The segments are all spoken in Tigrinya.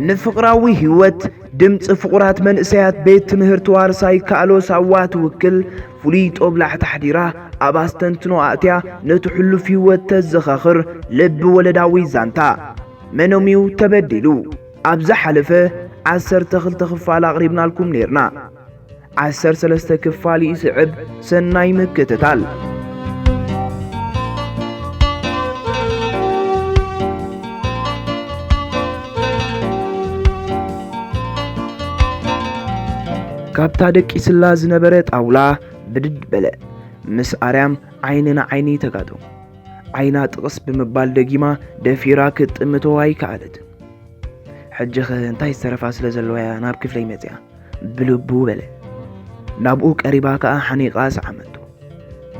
ንፍቕራዊ ህይወት ድምፂ ፍቑራት መንእሰያት ቤት ትምህርቲ ዋርሳይ ካሎ ሳዋ ትውክል ፍሉይ ጦብላሕ ተሓዲራ ኣብ ኣስተንትኖ ኣእትያ ነቲ ሕሉፍ ህይወት ተዘኻኽር ልቢ ወለዳዊ ዛንታ። መኖምዩ ተበዲሉ? ኣብ ዝሓለፈ ዓሰርተ ክልተ ክፋል ኣቕሪብናልኩም ኔርና። ዓሰርተ ሰለስተ ክፋል ይስዕብ። ሰናይ ምክትታል። ካብታ ደቂስላ ዝነበረ ጣውላ ብድድ በለ። ምስ ኣርያም ዓይኒ ንዓይኒ ተጋጠሙ። ዓይና ጥቕስ ብምባል ደጊማ ደፊራ ክትጥምቶ ኣይከኣለትን። ሕጂኸ እንታይ ዝተረፋ ስለ ዘለዋ እያ ናብ ክፍለይ መጺኣ? ብልቡ በለ። ናብኡ ቀሪባ ከኣ ሓኒቓ ሰዓመቶ።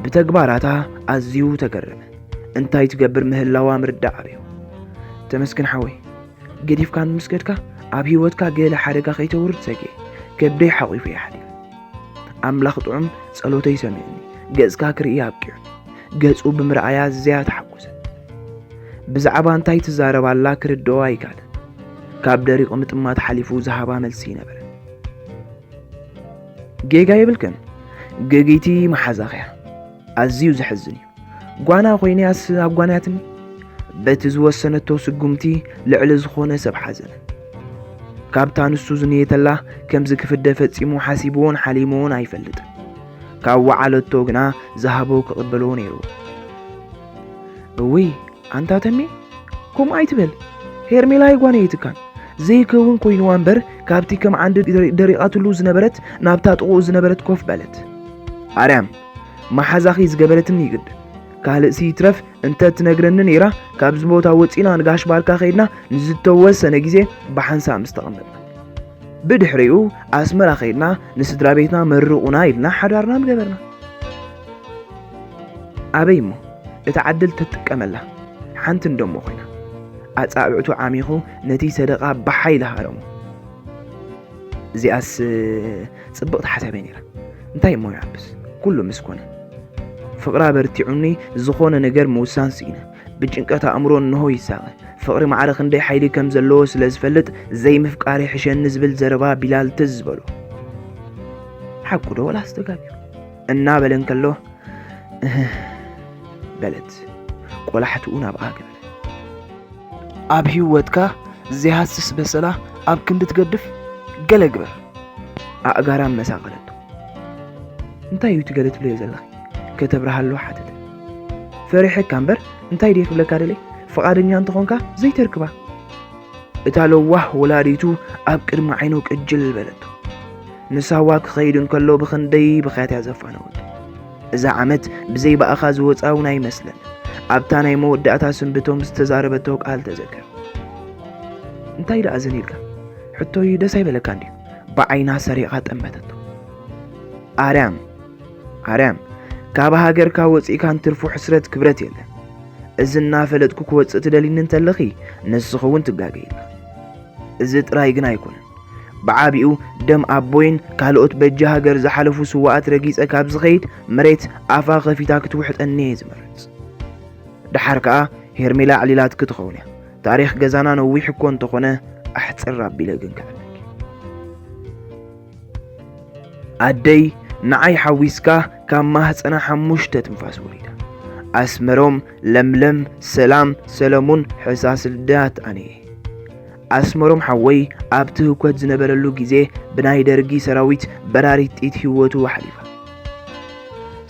ብተግባራታ ኣዝዩ ተገረመ። እንታይ ትገብር ምህላዋ ምርዳእ ኣብዮ። ተመስገን ሓወይ፣ ገዲፍካን ምስ ከድካ ኣብ ህይወትካ ገለ ሓደጋ ከይተውርድ ሰግየ። ከብደይ ሓቒፈ እየ ሓዲረ። ኣምላኽ ጥዑም ጸሎተይ ሰሚዕኒ፣ ገጽካ ክርኢ ኣብቂዑኒ። ገጹ ብምርኣያ ኣዝያ ተሓጎሰት። ብዛዕባ እንታይ ትዛረብ ኣላ ክርድኦ ኣይከኣለን። ካብ ደሪቕ ምጥማት ሓሊፉ ዝሃባ መልሲ ኣይነበረን። ጌጋ የብልክን፣ ገግይቲ መሓዛኽያ። ኣዝዩ ዘሕዝን እዩ። ጓና ኮይነያስ ኣጓንያትኒ። በቲ ዝወሰነቶ ስጉምቲ ልዕሊ ዝኾነ ሰብ ሓዘነ። ካብታ ንሱ ዝንየተላ ከምዚ ክፍደ ፈጺሙ ሓሲብዎን ሓሊምዎን ኣይፈልጥን። ካብ ወዓለቶ ግና ዝሃቦ ክቕበሎ ነይርዎ። እውይ ኣንታ ተሜ፣ ከምኡ ኣይትበል። ሄርሜላ ኣይጓነየትካን። ዘይከውን ኮይንዋ እምበር ካብቲ ከም ዓንዲ ደሪቓትሉ ዝነበረት ናብታ ጥቕኡ ዝነበረት ኮፍ በለት። ኣርያም፣ መሓዛኺ ዝገበረትኒ ይግድ። ካልእሲ ይትረፍ እንተ ትነግረኒ ነይራ፣ ካብዚ ቦታ ወጺና ንጋሽ ባርካ ከይድና ንዝተወሰነ ግዜ ብሓንሳእ ምስ ተቐመጥና። ብድሕሪኡ ኣስመራ ከይድና ንስድራ ቤትና መርቑና ኢልና ሓዳርና ምገበርና። ኣበይ እሞ እታ ዕድል ተትጥቀመላ ሓንቲ እንደሞ ኮይና። ኣጻብዕቱ ዓሚኹ ነቲ ሰደቓ ብሓይሊ ሃረሞ። እዚኣስ ጽብቕቲ ሓሳበይ ነይራ። እንታይ እሞ ይዓብስ? ኩሉ ምስ ኮነ። ፍቕራ በርቲዑኒ ዝኾነ ነገር ምውሳን ስኢነ። ብጭንቀት ኣእምሮ እንሆ ይሳቐ። ፍቕሪ ማዕረ ክንደይ ሓይሊ ከም ዘለዎ ስለ ዝፈልጥ ዘይምፍቃር ይሕሸኒ ዝብል ዘረባ ቢላል ትዝ በሎ። ሓቁ ዶ ወላ ኣስተጋብዩ? እናበለ እንከሎ እህ በለት። ቆላሕትኡ ናብኣ ገበረ። ኣብ ህይወትካ ዘይሃስስ በሰላ ኣብ ክንዲ ትገድፍ ገለ ግበር። ኣእጋራ መሳቐለቶ። እንታይ እዩ እቲ ገለ ትብለዮ ዘለኺ? ከተብርሃሉ ሓተተ። ፈሪሐካ እምበር እንታይ ድየ ክብለካ ደለይ? ፍቓደኛ እንተኾንካ ዘይተርክባ። እታ ለዋህ ወላዲቱ ኣብ ቅድሚ ዓይኑ ቅጅል በለቶ። ንሳዋ ክኸይድ እንከሎ ብኽንደይ ብኽያት እያ ዘፋነወቶ። እዛ ዓመት ብዘይ ብኣኻ ዝወጻ እውን ኣይመስለንን። ኣብታ ናይ መወዳእታ ስንብቶም ዝተዛረበቶ ቃል ተዘከር። እንታይ ደኣ ዘኒልካ? ሕቶይ ደስ ኣይበለካ እንድዩ? ብዓይና ሰሪቓ ጠመተቶ። ኣርያም፣ ኣርያም፣ ካብ ሃገርካ ወጺእካ እንትርፎ ሕስረት ክብረት የለን። እዚ እናፈለጥኩ ክወጽእ ትደሊኒ እንተለኺ፣ ንስኺ እውን ትጋገይ ኣለኺ። እዚ ጥራይ ግን ኣይኮነን። ብዓቢኡ ደም ኣቦይን ካልኦት በጃ ሃገር ዝሓለፉ ስዋኣት ረጊጸ ካብ ዝኸይድ፣ መሬት ኣፋ ከፊታ ክትውሕጠኒ እየ ዝመርጽ። ደሓር ከኣ ሄርሜላ ኣዕሊላትኪ ትኸውን እያ። ታሪኽ ገዛና ነዊሕ እኮ እንተኾነ፣ ኣሕጽር ኣቢለ ግን ክዕልለኪ። ኣደይ ንዓይ ሓዊስካ ካብ ማህጸና ሓሙሽተ ትንፋስ ወሊዳ። ኣስመሮም፣ ለምለም፣ ሰላም፣ ሰለሙን፣ ሕሳስ ልዳት ኣነ። ኣስመሮም ሓወይ ኣብቲ ህኮት ዝነበረሉ ግዜ ብናይ ደርጊ ሰራዊት በራሪት ጥይት ህይወቱ ኣሕሊፋ።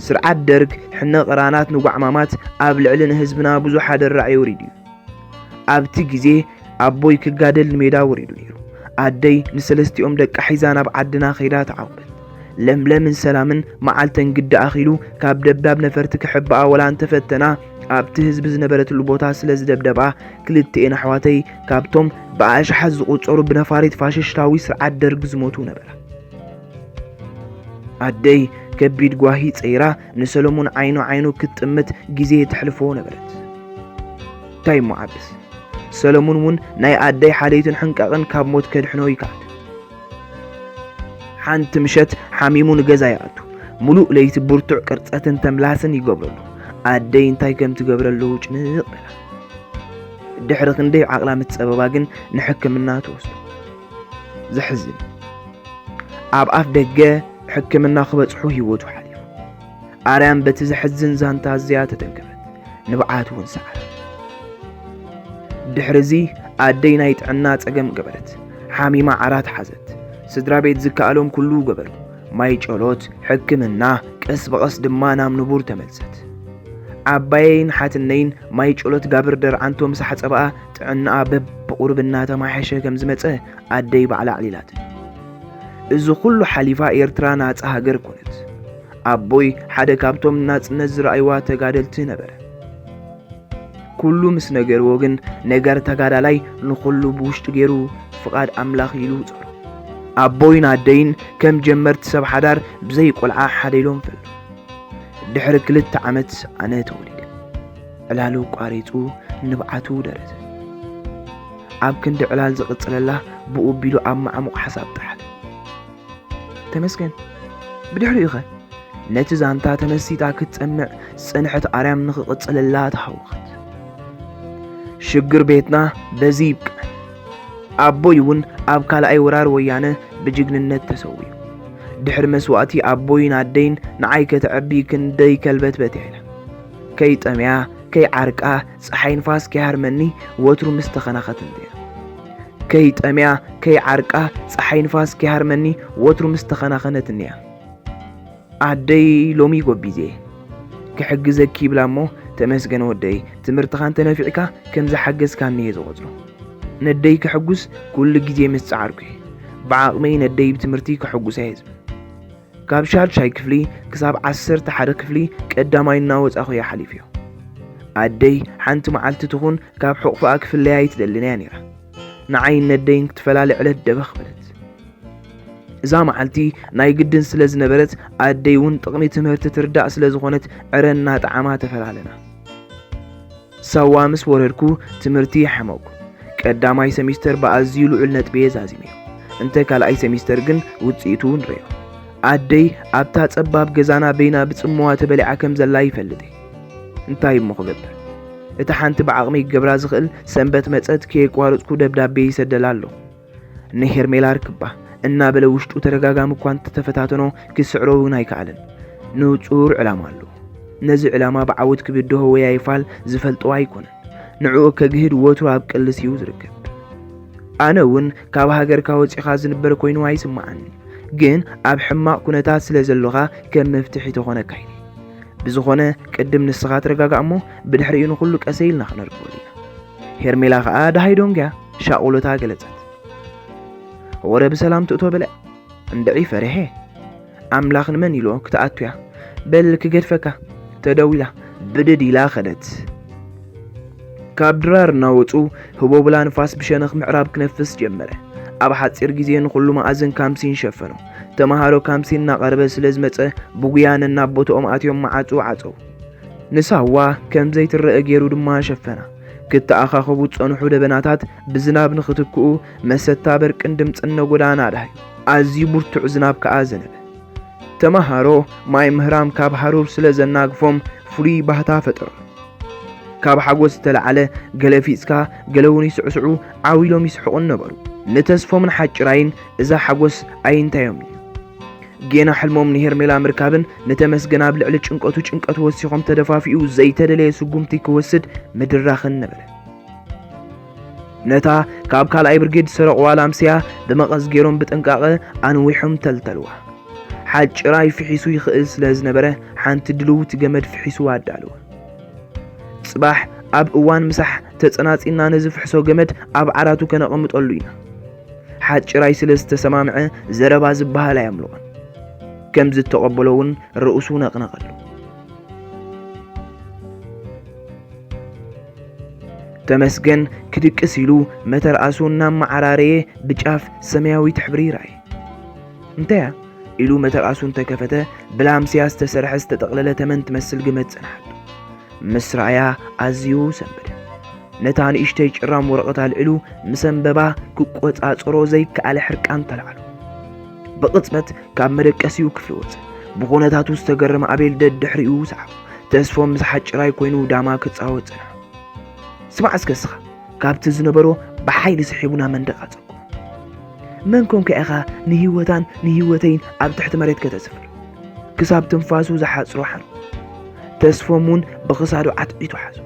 ስርዓት ደርግ ሕነ ቅራናት ንጓዕማማት ኣብ ልዕሊ ንህዝብና ብዙሕ ኣደራዕ የውሪድ እዩ። ኣብቲ ግዜ ኣቦይ ክጋደል ንሜዳ ወሪዱ ነይሩ። ኣደይ ንሰለስቲኦም ደቃ ሒዛ ናብ ዓድና ከይዳ ተዓቑበት። ለምለምን ሰላምን መዓልተን ግዲ ኣኺሉ ካብ ደብዳብ ነፈርቲ ክሕብኣ ወላ እንተፈተና፣ ኣብቲ ህዝቢ ዝነበረትሉ ቦታ ስለ ዝደብደባ፣ ክልቲኤን ኣሕዋተይ ካብቶም ብኣሽሓት ዝቑጸሩ ብነፋሪት ፋሽሽታዊ ስርዓት ደርግ ዝሞቱ ነበራ። ኣደይ ከቢድ ጓሂ ጸይራ ንሰሎሞን ዓይኑ ዓይኑ ክትጥምት ግዜ ተሕልፎ ነበረት። እንታይ እሞ ዓብስ፣ ሰሎሞን እውን ናይ ኣደይ ሓልዮትን ሕንቃቕን ካብ ሞት ከድሕኖ ይከኣል። ሓንቲ ምሸት ሓሚሙ ንገዛ ይኣቱ። ሙሉእ ለይቲ ብርቱዕ ቅርጸትን ተምላስን ይገብረሉ። ኣደይ እንታይ ከም ትገብረሉ ጭንቕ በላ። ድሕሪ ክንደይ ዓቕላ ምስ ጸበባ ግን ንሕክምና ተወስዶ። ዘሕዝን። ኣብ ኣፍ ደገ ሕክምና ክበጽሑ ህይወቱ ሓሊፉ። ኣርያም በቲ ዘሕዝን ዛንታ እዚኣ ተተንከፈት፣ ንብዓት እውን ሰዓረ። ድሕሪ እዚ ኣደይ ናይ ጥዕና ጸገም ገበረት። ሓሚማ ዓራት ሓዘት። ስድራ ቤት ዝከኣሎም ኩሉ ገበሩ። ማይ ጨሎት፣ ሕክምና፣ ቀስ ብቐስ ድማ ናብ ንቡር ተመልሰት። ዓባየይን ሓትነይን ማይ ጨሎት ጋብር ደርዓንቶ ምስ ሓጸባኣ ጥዕናኣ በብቑሩብ እናተማሓየሸ ከም ዝመጸ ኣደይ ባዕላ ኣዕሊላትኒ። እዚ ኩሉ ሓሊፋ ኤርትራ ናጻ ሃገር ኮነት። ኣቦይ ሓደ ካብቶም ናጽነት ዝረኣይዋ ተጋደልቲ ነበረ። ኩሉ ምስ ነገርዎ ግን ነገር ተጋዳላይ ንኹሉ ብውሽጡ ገይሩ ፍቓድ ኣምላኽ ኢሉ ጸሩ። ኣቦይን ኣደይን ከም ጀመርቲ ሰብ ሓዳር ብዘይ ቆልዓ ሓደ ኢሎም ፈሉ። ድሕሪ ክልተ ዓመት ኣነ ተወሊደ። ዕላሉ ቋሪጹ ንብዓቱ ደረተ። ኣብ ክንዲ ዕላል ዝቕጽለላ ብኡ ቢሉ ኣብ ማዕሙቕ ሓሳብ ጠሓለ። ተመስገን። ብድሕሪኡ ኸ? ነቲ ዛንታ ተመሲጣ ክትጸምዕ ዝጸንሐት ኣርያም ንኽቕጽለላ ተሃወኸት። ሽግር ቤትና በዚ ይብቅዕ። ኣቦይ እውን ኣብ ካልኣይ ወራር ወያነ ብጅግንነት ተሰዊኡ። ድሕሪ መስዋእቲ ኣቦይን ኣደይን ንዓይ ከተዕቢ ክንደይ ከልበትበት ኢላ። ከይጠምያ፣ ከይዓርቃ፣ ጸሓይ ንፋስ ከይሃርመኒ ወትሩ ምስ ተኸናኸት እንድያ። ከይጠምያ፣ ከይዓርቃ፣ ጸሓይ ንፋስ ከይሃርመኒ ወትሩ ምስ ተኸናኸነት እንድያ። ኣደይ ሎሚ ጎቢዜ ክሕግዘኪ ይብላ እሞ፣ ተመስገን ወደይ፣ ትምህርትኻ እንተነፊዕካ ከም ዝሓገዝካኒ እየ ዝቖጽሮ። ነደይ ክሕጉስ ኩሉ ግዜ ምስ ጸዓርኩ እየ። ብዓቕመይ ነደይ ብትምህርቲ ክሕጉሳ እየ ዝብል። ካብ ሻድሻይ ክፍሊ ክሳብ ዓሰርተ ሓደ ክፍሊ ቀዳማይ እናወጻኹ እየ ሓሊፈዮ። ኣደይ ሓንቲ መዓልቲ ትኹን ካብ ሕቑፋኣ ክፍለያ ኣይትደልን እያ ነይራ። ንዓይን ነደይን ክትፈላለ ዕለት ደበኽ በለት። እዛ መዓልቲ ናይ ግድን ስለ ዝነበረት ኣደይ እውን ጥቕሚ ትምህርቲ ትርዳእ ስለ ዝኾነት ዕረ እናጠዓማ ተፈላለና። ሳዋ ምስ ወረድኩ ትምህርቲ ይሓመኩ። ቀዳማይ ሰሚስተር ብኣዝዩ ልዑል ነጥቢ እየ ዛዚመዮ። እንተ ካልኣይ ሰሚስተር ግን ውጽኢቱ ንረዮ። ኣደይ ኣብታ ጸባብ ገዛና በይና ብጽምዋ ተበሊዓ ከም ዘላ ይፈልጥ እየ። እንታይ እሞ ክገብር? እታ ሓንቲ ብዓቕመይ ክገብራ ዝኽእል ሰንበት መጸት ከየቋረጽኩ ደብዳቤ ይሰደላ ኣለኹ። ንሄርሜላ ርክባ እናበለ ውሽጡ ተደጋጋሚ እኳ እንተተፈታተኖ ክስዕሮ እውን ኣይከኣለን። ንጹር ዕላማ ኣለዎ። ነዚ ዕላማ ብዓወት ክብድሆ ወይ ኣይፋል ዝፈልጦ ኣይኮነን። ንዕኡ ከግህድ ወትሩ ኣብ ቅልስ እዩ ዝርከብ። ኣነ እውን ካብ ሃገርካ ወጺኻ ዝንበር ኮይኑ ኣይስምዓኒ፣ ግን ኣብ ሕማቕ ኩነታት ስለ ዘሎኻ ከም መፍትሒ ተኾነካ ኢለ። ብዝኾነ ቅድም ንስኻ ትረጋጋእ እሞ ብድሕሪኡ ንኹሉ ቀሰ ኢልና ክነርክበሉ ኢና። ሄርሜላ ኸኣ ደሃይ ዶንግያ ሻቑሎታ ገለጸት። ወረ ብሰላም ትእቶ በለ። እንድዒ ፈሪሐ። ኣምላኽ ንመን ኢሎ ክትኣቱያ? በል ክገድፈካ። ተደዊላ ብድድ ኢላ ኸደት። ካብ ድራር እናወጹ ህቦብላ ንፋስ ብሸነኽ ምዕራብ ክነፍስ ጀመረ። ኣብ ሓጺር ግዜ ንኹሉ መኣዝን ካምሲን ሸፈኖ። ተመሃሮ ካምሲን እናቐረበ ስለ ዝመጸ ብጉያ ነናብ ቦትኦም ኣትዮም መዓጹ ዓጸው። ንሳዋ ከም ዘይትረአ ገይሩ ድማ ሸፈና። ክተኣኻኸቡ ዝጸንሑ ደበናታት ብዝናብ ንኽትክኡ መሰታ በርቅን ድምጽን ነጎዳና ኣድሃዩ። ኣዝዩ ብርቱዕ ዝናብ ከኣ ዘነበ። ተመሃሮ ማይ ምህራም ካብ ሃሩር ስለ ዘናግፎም ፍሉይ ባህታ ፈጠሩ። ካብ ሓጎስ ዝተላዕለ ገለ ፊጽካ ገለ እውን ይስዕስዑ ዓው ኢሎም ይስሕቑን ነበሩ። ንተስፎምን ሓጭራይን እዛ ሓጎስ ኣይንታዮም እዩ። ጌና ሕልሞም ንሄርሜላ ምርካብን ንተመስገን ኣብ ልዕሊ ጭንቀቱ ጭንቀት ወሲኾም ተደፋፊኡ ዘይተደለየ ስጉምቲ ክወስድ ምድራኽን ነበረ። ነታ ካብ ካልኣይ ብርጌድ ዝሰረቑዋ ላምስያ ብመቐስ ገይሮም ብጥንቃቐ ኣንዊሖም ተልተልዋ። ሓጭራይ ፍሒሱ ይኽእል ስለ ዝነበረ ሓንቲ ድልውቲ ገመድ ፍሒሱ ኣዳለወ። ጽባሕ ኣብ እዋን ምሳሕ ተጸናጺና ነዚ ፍሕሶ ገመድ ኣብ ዓራቱ ከነቐምጠሉ ኢና። ሓጭራይ ስለ ዝተሰማምዐ ዘረባ ዝበሃል ኣየምልቖን። ከም ዝተቐበሎ እውን ርእሱ ነቕነቐሉ። ተመስገን ክድቅስ ኢሉ መተርኣሱ እናመዓራረየ ብጫፍ ሰማያዊት ሕብሪ ይረኣየ። እንታያ? ኢሉ መተርኣሱ እንተከፈተ ብላምስያ ዝተሰርሐ ዝተጠቕለለ ተመን ትመስል ገመድ ጸንሓቶ። ምስ ረኣያ ኣዝዩ ሰንበደ። ነታ ንእሽተይ ጭራም ወረቐት ኣልዒሉ ምስ ኣንበባ ክቆጻጸሮ ዘይከኣለ ሕርቃን ተላዕሎ። ብቕጽበት ካብ መደቀሲኡ ክፍሊ ወጸ። ብኹነታቱ ዝተገረመ ኣቤል ደድሕሪኡ ሰዓቦ። ተስፎም ምስ ሓጭራይ ኮይኑ ዳማ ክጻወት ጸንሐ። ስማዕ እስከ እስኻ፣ ካብቲ ዝነበሮ ብሓይሊ ስሒቡ ናብ መንደቕ ኣጸግሞ። መን ኮንካ ኢኻ ንህይወታን ንህይወተይን ኣብ ትሕቲ መሬት ከተስፍር? ክሳብ ትንፋሱ ዝሓጽሮ ሓኑ። ተስፎም እውን ብኽሳዱ ዓትዒቱ ሓዞ።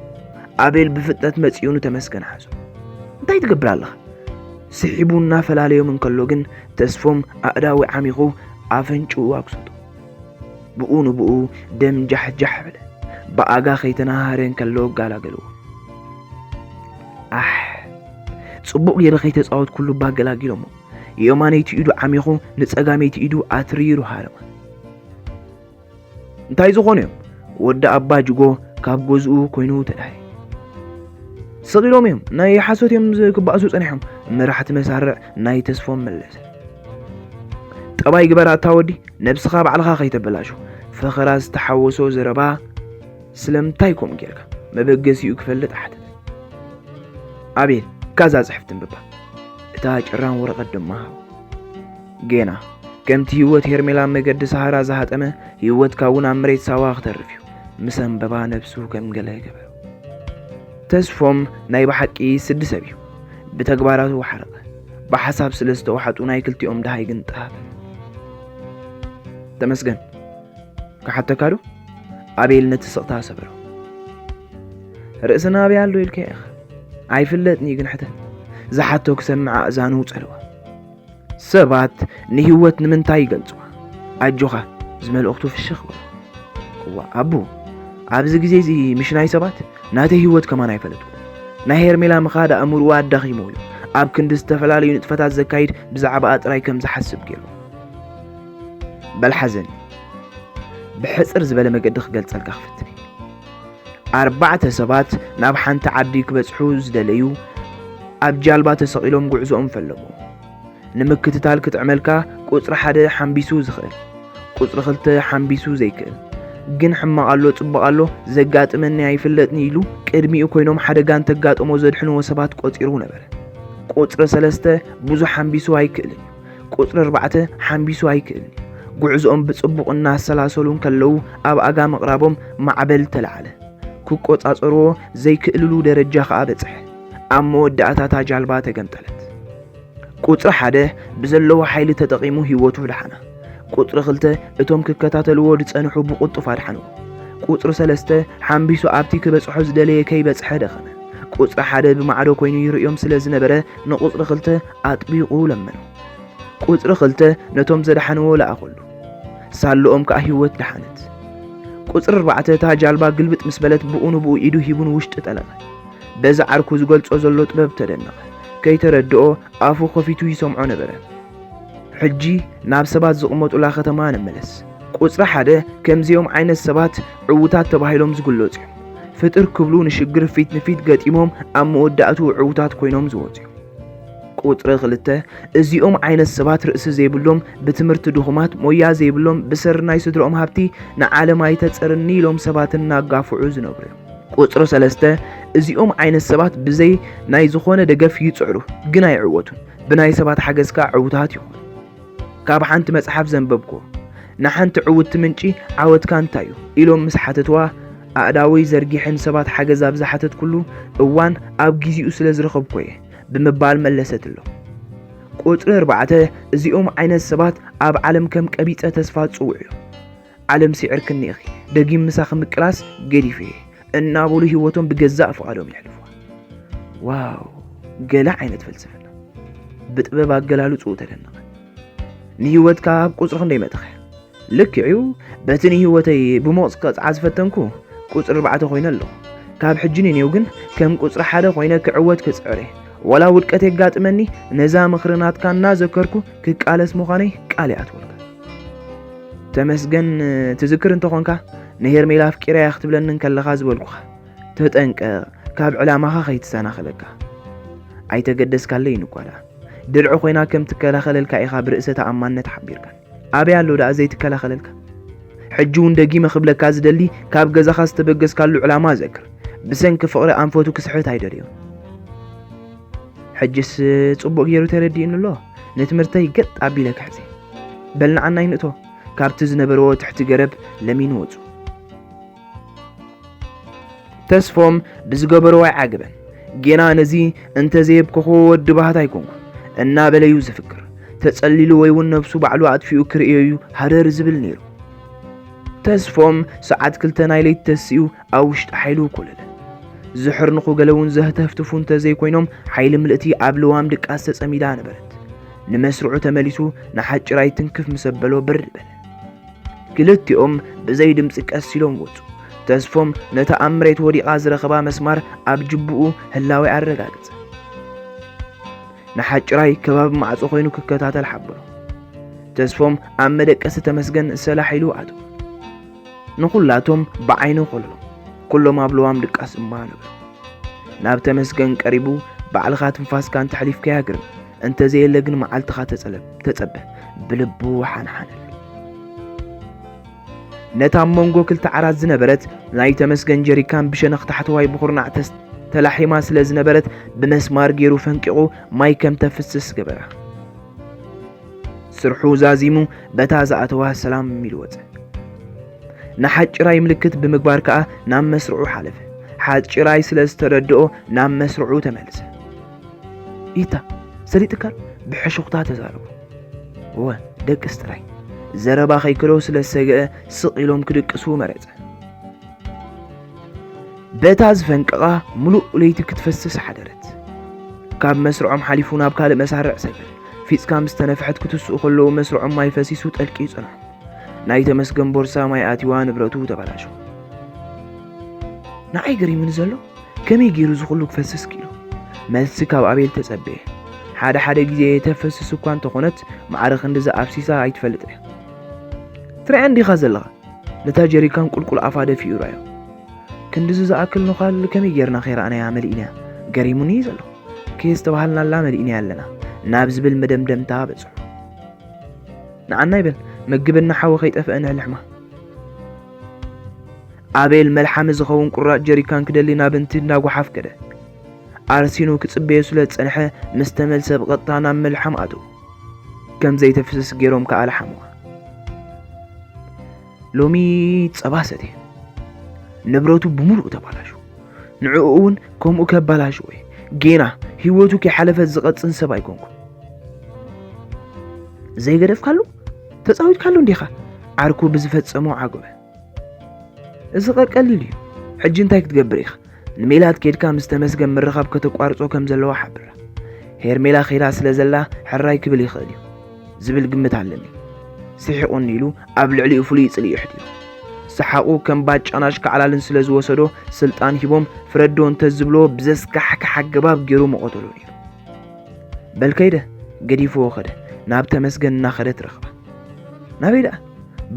ኣቤል ብፍጥነት መጺኡ ንተመስገን ሓዞ። እንታይ ትገብር ኣለኻ? ስሒቡ እናፈላለዮም እንከሎ ግን ተስፎም ኣእዳዊ ዓሚኹ ኣፈንጭኡ ኣግሰጦ። ብኡ ንብኡ ደም ጃሕጃሕ በለ። ብኣጋ ከይተናሃረ እንከሎ ኣጋላገልዎ። ኣሕ፣ ጽቡቕ ገይረ ከይተጻወትኩሉ ባገላጊሎሞ። የማነይቲ ኢዱ ዓሚኹ ንጸጋመይቲ ኢዱ ኣትሪሩ ሃረማ። እንታይ ዝኾኑ እዮም? ወዲ ኣባ ጅጎ ካብ ገዝኡ ኮይኑ ተዳሂ። ሰቒሎም እዮም፣ ናይ ሓሶት እዮም ዝ-፣ ክበኣሱ ጸኒሖም። መራሕቲ መሳርዕ ናይ ተስፎም መለሰ። ጠባይ ግበር ኣታ ወዲ፣ ነብስኻ ባዕልኻ ከይተበላሹ። ፈኸራ ዝተሓወሶ ዘረባ ስለምንታይ ከምኡ ጌርካ? መበገሲኡ ክፈልጥ ሓተተ። ኣቤል፣ ካዛ ጽሕፍቲ እንብባ። እታ ጭራም ወረቐት ድማ ሃቦ። ጌና፣ ከምቲ ህይወት ሄርሜላ መገዲ ሰሃራ ዝሃጠመ፣ ህይወትካ እውን ኣብ መሬት ሳዋ ክተርፍ እዩ። ምስ ኣንበባ ነብሱ ከም ገለ ገበሮ። ተስፎም ናይ ብሓቂ ስዲ ሰብ እዩ። ብተግባራቱ ወሓረቐ። ብሓሳብ ስለ ዝተወሓጡ ናይ ክልቲኦም ደሃይ ግን ጠሃበ። ተመስገን፣ ክሓተካ ዶ? ኣቤል ነቲ ስቕታ ሰበሮ። ርእስና ኣበይ ኣሎ ኢልካ ኢኻ? ኣይፍለጥን እዩ ግን ሕተት። ዝሓቶ ክሰምዕ ኣእዛኑ ጸልዋ። ሰባት ንህይወት ንምንታይ ይገልጹዋ? ኣጆኻ፣ ዝመልእኽቱ ፍሽኽ በሉ። እዋ፣ ኣቡ፣ ኣብዚ ግዜ እዚ ምሽ ናይ ሰባት ናተይ ህይወት ከማን ኣይፈለጥኩ። ናይ ሄርሜላ ምኻድ ኣእምሮኣ ኣዳኺሞ እዩ። ኣብ ክንዲ ዝተፈላለዩ ንጥፈታት ዘካይድ ብዛዕባኣ ጥራይ ከም ዝሓስብ ገይሩ። በል ሓዘኒ፣ ብሕጽር ዝበለ መገዲ ክገልጸልካ ክፍትን እየ። ኣርባዕተ ሰባት ናብ ሓንቲ ዓዲ ክበጽሑ ዝደለዩ ኣብ ጃልባ ተሰቒሎም ጉዕዞኦም ፈለሙ። ንምክትታል ክጥዕመልካ ቁጽሪ ሓደ ሓምቢሱ ዝኽእል፣ ቁጽሪ ክልተ ሓምቢሱ ዘይክእል፣ ግን ሕማቕ ኣሎ ጽቡቕ ኣሎ ዘጋጥመኒ ኣይፍለጥን ኢሉ ቅድሚኡ ኮይኖም ሓደጋ እንተጋጠሞ ዘድሕንዎ ሰባት ቆጺሩ ነበረ። ቁጽሪ ሰለስተ ብዙሕ ሓምቢሱ ኣይክእልን እዩ። ቁጽሪ ኣርባዕተ ሓምቢሱ ኣይክእልን እዩ። ጉዕዞኦም ብጽቡቕ እናሰላሰሉ እንከለዉ ኣብ ኣጋ ምቕራቦም ማዕበል ተላዕለ። ክቆጻጸርዎ ዘይክእልሉ ደረጃ ኸኣ በጽሐ። ኣብ መወዳእታ እታ ጃልባ ተገምጠለት። ቁጽሪ ሓደ ብዘለዎ ሓይሊ ተጠቒሙ ህይወቱ ደሓና። ቁጽሪ ክልተ እቶም ክከታተልዎ ዝጸንሑ ብቕልጡፍ ኣድሓንዎ። ቁጽሪ ሰለስተ ሓምቢሱ ኣብቲ ክበጽሖ ዝደለየ ከይበጽሐ ደኸመ። ቁጽሪ ሓደ ብማዕዶ ኮይኑ ይርእዮም ስለ ዝነበረ ንቁጽሪ ክልተ ኣጥቢቑ ለመኖ። ቁጽሪ ክልተ ነቶም ዘድሓንዎ ለኣኸሉ። ሳልኦም ከኣ ህይወት ደሓነት። ቁጽሪ ኣርባዕተ እታ ጃልባ ግልብጥ ምስ በለት ብኡ ንብኡ ኢዱ ሂቡ ንውሽጢ ጠለቐ። በዚ ዓርኩ ዝገልጾ ዘሎ ጥበብ ተደነቐ። ከይተረድኦ ኣፉ ከፊቱ ይሰምዖ ነበረ። ሕጂ ናብ ሰባት ዝቕመጡላ ከተማ ንመለስ። ቁጽሪ ሓደ ከምዚኦም ዓይነት ሰባት ዕዉታት ተባሂሎም ዝግለጹ እዮም። ፍጥር ክብሉ ንሽግር ፊት ንፊት ገጢሞም ኣብ መወዳእትኡ ዕዉታት ኮይኖም ዝወጹ እዮም። ቁጽሪ ክልተ እዚኦም ዓይነት ሰባት ርእሲ ዘይብሎም፣ ብትምህርቲ ድኹማት፣ ሞያ ዘይብሎም፣ ብሰሪ ናይ ስድርኦም ሃብቲ ንዓለም ኣይተጸርኒ ኢሎም ሰባት እናጋፍዑ ዝነብሩ እዮም። ቁጽሪ ሰለስተ እዚኦም ዓይነት ሰባት ብዘይ ናይ ዝኾነ ደገፍ ይጽዕሩ፣ ግን ኣይዕወቱን። ብናይ ሰባት ሓገዝ ከኣ ዕዉታት ይኾኑ። ካብ ሓንቲ መጽሓፍ ዘንበብኩዎ፣ ንሓንቲ ዕውትቲ ምንጪ ዓወትካ እንታይ እዩ? ኢሎም ምስ ሓተትዋ፣ ኣእዳወይ ዘርጊሐ ንሰባት ሓገዝ ኣብ ዝሓተትኩሉ እዋን ኣብ ግዜኡ ስለ ዝረኸብኩ እየ ብምባል መለሰትሎም። ቁጽሪ ኣርባዕተ እዚኦም ዓይነት ሰባት ኣብ ዓለም ከም ቀቢጸ ተስፋ ዝጽውዑ እዮም። ዓለም ስዒርክኒ ኢኺ፣ ደጊም ምሳኺ ምቅላስ ገዲፈ እየ እናበሉ ህይወቶም ብገዛእ ፍቓዶም የሕልፉዋ። ዋው፣ ገለ ዓይነት ፍልስፍና! ብጥበብ ኣገላልጽኡ ተደነቐ። ንህይወትካ ኣብ ቁጽሪ ክንደይ መጠኸ? ልክዕ እዩ፣ በቲ ንህይወተይ ብሞቕጽ ከጽዓ ዝፈተንኩ ቁጽሪ ኣርባዕተ ኮይነ ኣለኹ። ካብ ሕጂ ንኔው ግን ከም ቁጽሪ ሓደ ኮይነ ክዕወት ክጽዕር እየ። ዋላ ውድቀት የጋጥመኒ፣ ነዛ ምኽሪ ናትካ እናዘከርኩ ክቃለስ ምዃነይ ቃል ይኣትወልካ። ተመስገን፣ ትዝክር እንተኾንካ፣ ንሄርሜላ ኣፍቂረያ ክትብለኒ እንከለኻ ዝበልኩኻ፣ ተጠንቀቕ፣ ካብ ዕላማኻ ከይትሰናኸለካ። ኣይተገደስካለይን እኳ ደኣ። ድርዒ ኮይና ከም ትከላኸለልካ ኢኻ ብርእሰ ተኣማንነት ሓቢርካኒ። ኣበይ ኣሎ ደኣ ዘይትከላኸለልካ? ሕጂ እውን ደጊመ ክብለካ ዝደሊ፣ ካብ ገዛኻ ዝተበገስካሉ ዕላማ ዘክር። ብሰንኪ ፍቕሪ ኣንፈቱ ክስሕት ኣይደልዮን። ሕጅስ ጽቡቕ ገይሩ ተረዲኡኒ ኣሎ። ንትምህርተይ ገጥ ኣቢለ ክሕዜ። በል ንዓናይ ንእቶ። ካብቲ ዝነበርዎ ትሕቲ ገረብ ለሚኑ ወጹ። ተስፎም ብዝገበርዎ ኣይዓገበን። ጌና ነዚ እንተዘየብከኽዎ ወዲ ባህታ ኣይኮንኩን እናበለ እዩ ዝፍክር። ተጸሊሉ ወይ እውን ነብሱ ባዕሉ ኣጥፊኡ ክርእዮ እዩ ሃደር ዝብል ነይሩ። ተስፎም ሰዓት ክልተ ናይ ለይቲ ተሲኡ ኣብ ውሽጢ ሓይሉ ኮለለ። ዝሕርንኹ ገለ እውን ዘህተፍትፉ እንተዘይኮይኖም፣ ሓይሊ ምልእቲ ኣብ ልዋም ድቃስ ተጸሚዳ ነበረት። ንመስርዑ ተመሊሱ ንሓጭራይ ትንክፍ ምስ ኣበሎ ብር በለ። ክልቲኦም ብዘይ ድምጺ ቀስ ኢሎም ወጹ። ተስፎም ነታ ኣብ መሬት ወዲቓ ዝረኸባ መስማር ኣብ ጅቡኡ ህላዌ ኣረጋገጸ። ንሓጭራይ ከባቢ ማዕጾ ኮይኑ ክከታተል ሓበሮ። ተስፎም ኣብ መደቀሲ ተመስገን ሰላሕ ኢሉ ኣትዎ። ንኹላቶም ብዓይኑ ኮለሎም። ኩሎም ኣብ ልዋም ድቃስ እማ ነበሩ። ናብ ተመስገን ቀሪቡ፣ "ባዕልኻ ትንፋስካ እንተሕሊፍካያ ግርም፣ እንተዘየለ ግን መዓልትኻ ተጸለብ-፣ ተጸበ" ብልቡ ሓንሓነሉ። ነታ ኣብ መንጎ ክልተ ዓራት ዝነበረት ናይ ተመስገን ጀሪካን ብሸነኽ ታሕተዋይ ብኹርናዕ ተስ-፣ ተላሒማ ስለ ዝነበረት፣ ብመስማር ገይሩ ፈንቂቑ ማይ ከም ተፍስስ ገበራ። ስርሑ ዛዚሙ በታ ዝኣተዋ ሰላም ኢሉ ወጸ። ንሓጭራይ ምልክት ብምግባር ከኣ ናብ መስርዑ ሓለፈ። ሓጭራይ ስለ ዝተረድኦ ናብ መስርዑ ተመልሰ። "ኢታ፣ ሰሊጥካል?" ብሕሹኽታ ተዛረቡ። "እወ፣ ደቅስ ጥራይ።" ዘረባ ከይክሎ ስለ ዝሰግአ ስቕ ኢሎም ክድቅሱ መረጸ። በታ ዝፈንቀቓ ምሉእ ለይቲ ክትፈስስ ሓደረት። ካብ መስርዖም ሓሊፉ ናብ ካልእ መሳርዕ ሰገረ። ፊጽካ ምስ ተነፍሐት ክትስኡ ከለዉ መስርዖም ማይ ፈሲሱ ጠልቂ ጸንሑ። ናይ ተመስገን ቦርሳ ማይ ኣትዩዋ ንብረቱ ተበላሾ። ንዓይ ገሪሙኒ ዘሎ ከመይ ገይሩ እዚ ኩሉ ክፈስስ ክኢሉ? መልሲ ካብ ኣቤል ተጸበየ። ሓደ ሓደ ግዜ ተፈስስ እኳ እንተኾነት ማዕረ ክንድዚ ኣፍሲሳ ኣይትፈልጥ እያ። ትሪኣ እንዲኻ ዘለኻ ነታ ጀሪካን ቁልቁል ኣፋ ደፊኡ ራዮ። ክንድዚ ዝኣክል ነዃል ከመይ ጌርና ከይረኣናያ መሊእናያ? ገሪሙኒ እዩ ዘሎ። ከየስተባሃልናላ መሊእናያ ኣለና ናብ ዝብል መደምደምታ በጽሑ። ንዓና ይበል መግብና ሓዊ ከይጠፍአ ንሕልሕማ። ኣቤል መልሓሚ ዝኸውን ቁራጭ ጀሪካን ክደሊ ናብ እንቲ እንዳጓሓፍ ከደ። ኣርሲኑ ክጽበዮ ስለ ዝጸንሐ ምስ ተመልሰ ብቐጥታ ናብ መልሓም ኣተዉ። ከም ዘይተፍስስ ገይሮም ከኣ ለሓምዋ። ሎሚ ጸባ ሰትየ። ንብረቱ ብምሉኡ ተባላሹ። ንዕኡ እውን ከምኡ ከባላሽዎ እየ። ጌና ህይወቱ ከይሓለፈት ዝቐጽን ሰብ ኣይኮንኩን። ዘይገደፍካሉ? ተጻዊትካሉ እንዲኻ? ዓርኩ ብዝፈጸሞ ዓጎበ። እዚ ቐ ቀሊል እዩ። ሕጂ እንታይ ክትገብር ኢኻ? ንሜላት ኬድካ ምስ ተመስገን ምርኻብ ከተቋርጾ ከም ዘለዋ ሓብራ። ሄርሜላ ኸይዳ ስለ ዘላ ሕራይ ክብል ይኽእል እዩ ዝብል ግምት ኣለኒ። ስሒቑኒ ኢሉ ኣብ ልዕሊኡ ፍሉይ ጽልኢ ኣሕዲሩ። ሰሓቑ ከም ባጫን ኣሽካዕላልን ስለ ዝወሰዶ ስልጣን ሂቦም ፍረዶ እንተዝብሎ ብዘስካሕክሕ ኣገባብ ገይሩ ምቐተሎ ነይሩ። በል ከይደ፣ ገዲፍዎ ኸደ። ናብ ተመስገን እናኸደት ረኽባ። ናበይ ደኣ?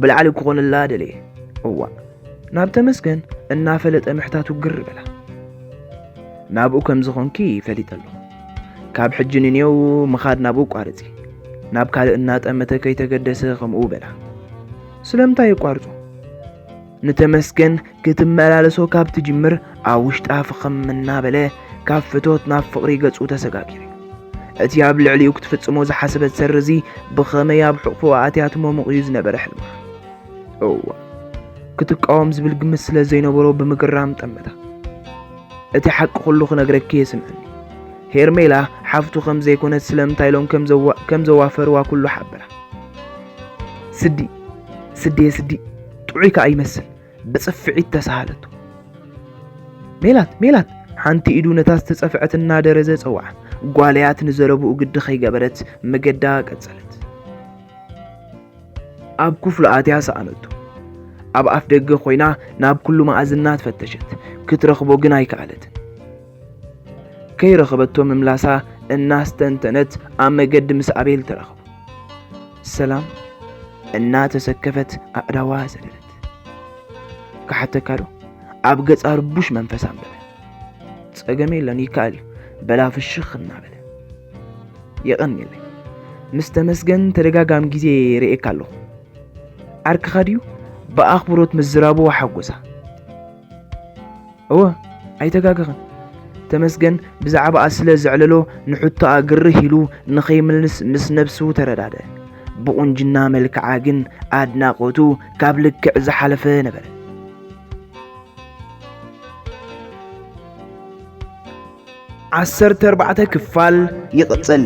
ብላዕሊ ክኾነላ ደለየ። እዋእ፣ ናብ ተመስገን እናፈለጠ ምሕታቱ ግር በላ። ናብኡ ከም ዝኾንኪ ፈሊጠ ኣለኹ። ካብ ሕጂ ንኔው ምኻድ ናብኡ ቋርጺ። ናብ ካልእ እናጠመተ ከይተገደሰ ከምኡ በላ። ስለምንታይ የቋርጾ? ንተመስገን ክትመላለሶ ካብ ትጅምር ኣብ ውሽጣ ፍኽም እናበለ ካብ ፍቶት ናብ ፍቕሪ ገጹ ተሰጋጊሩ። እቲ ኣብ ልዕሊኡ ክትፍጽሞ ዝሓሰበት ሰሪ እዚ ብኸመይ ኣብ ሕቑፎ ኣትያ ትመሙቕ እዩ ዝነበረ ሕልማ። እዋ፣ ክትቃወም ዝብል ግምት ስለ ዘይነበሮ ብምግራም ጠመታ። እቲ ሓቂ ኩሉ ክነግረኪ እየ ስምዕኒ። ሄርሜላ ሓፍቱ ከም ዘይኮነት ስለምንታይ ኢሎም ከም ዘዋ-፣ ከም ዘዋፈርዋ ኩሉ ሓበራ። ስዲ፣ ስዲ፣ ስዲ፣ ጥዑይ ከኣ ይመስል፣ ብጽፍዒት ተሳሃለቶ። ሜላት፣ ሜላት፣ ሓንቲ ኢዱ ነታ ዝተጸፍዐት እናደረዘ ጸውዓ። ጓልያት ንዘረብኡ ግዲ ከይገበረት መገዳ ቀጸለት። ኣብ ክፍሉ ኣትያ ሰኣነቶ። ኣብ ኣፍ ደገ ኮይና ናብ ኩሉ መኣዝና ተፈተሸት፣ ክትረኽቦ ግን ኣይከኣለትን። ከይረኸበቶ ምምላሳ እናስተንተነት ኣብ መገዲ ምስ ኣቤል ተራኸቡ። ሰላም እናተሰከፈት ኣእዳዋ ሰደደት። "ክሓተካ ዶ?" ኣብ ገጻ ርቡሽ መንፈስ ኣንበበ። "ጸገም የለን፣ ይከኣል እዩ" በላ ፍሽኽ እናበለ። "የቐንየለይ። ምስ ተመስገን ተደጋጋሚ ግዜ ርእየካ ኣለኹ። ዓርክኻ ድዩ?" ብኣኽብሮት ምዝራቡ ሓጎሳ። "እወ፣ ኣይተጋገኸን። ተመስገን ብዛዕባኣ ስለ ዘዕለሎ ንሕቶኣ ግርህ ኢሉ ንኸይምልስ ምስ ነብሱ ተረዳደ። ብቑንጅና መልክዓ ግን ኣድናቖቱ ካብ ልክዕ ዝሓለፈ ነበረ።" ዓሰርተ ኣርባዕተ ክፋል ይቕጽል።